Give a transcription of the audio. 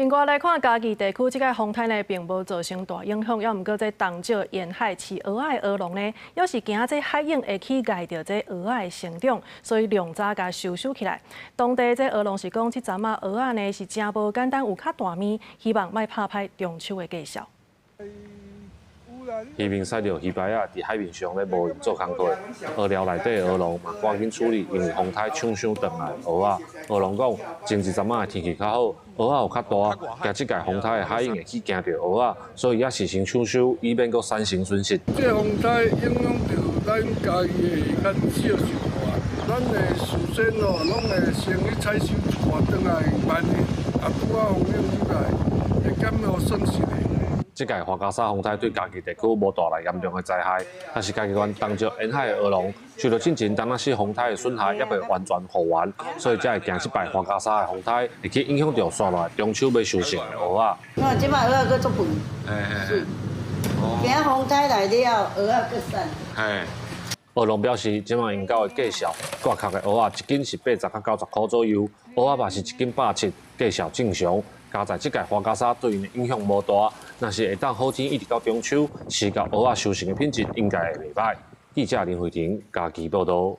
另外來看嘉義地區，這個風颱呢並無造成大影響，猶毋過這東石沿海飼蚵仔的蚵農呢，猶是驚這海湧會去礙著這蚵仔的成長，所以量早共收收起來。當地這蚵農是講，這陣仔蚵仔呢是誠無簡單，有較大物，希望莫拍歹中秋的價數。漁民駛著魚排仔佇海面上咧無閒做工課，蚵寮內底蚵農嘛趕緊處理，因為風颱搶收轉來蚵仔。蚵農講，前一陣仔的天氣較好，蚵仔有較大，驚這屆風颱的海湧會去驚著蚵仔，所以也事先搶收，以免閣產生損失。這風颱影響著咱嘉義的較少受啊，咱會事先哦，攏會先去採收一寡轉來，萬一啊拄仔風湧入來，會減少損失的。這屆樺加沙風颱對嘉義地區無帶來嚴重的災害，但是嘉義縣東石沿海的蚵農受著進前當仔時風颱的損害，猶未完全復原，所以才會驚這擺樺加沙的風颱會去影響著紲落來中秋欲收成的蚵仔。我這擺蚵仔閣足肥，是，驚風颱來了，蚵仔閣瘦。蚵農表示，這擺𪜶兜的價數，掛殼的蚵仔一斤是80到90箍左右，蚵仔肉是一斤170，價數正常。佳哉這屆樺加沙對𪜶的影響無大，若是會當好天一直到中秋，飼到蚵仔收成的品質應該會袂䆀。記者林慧婷嘉義報導。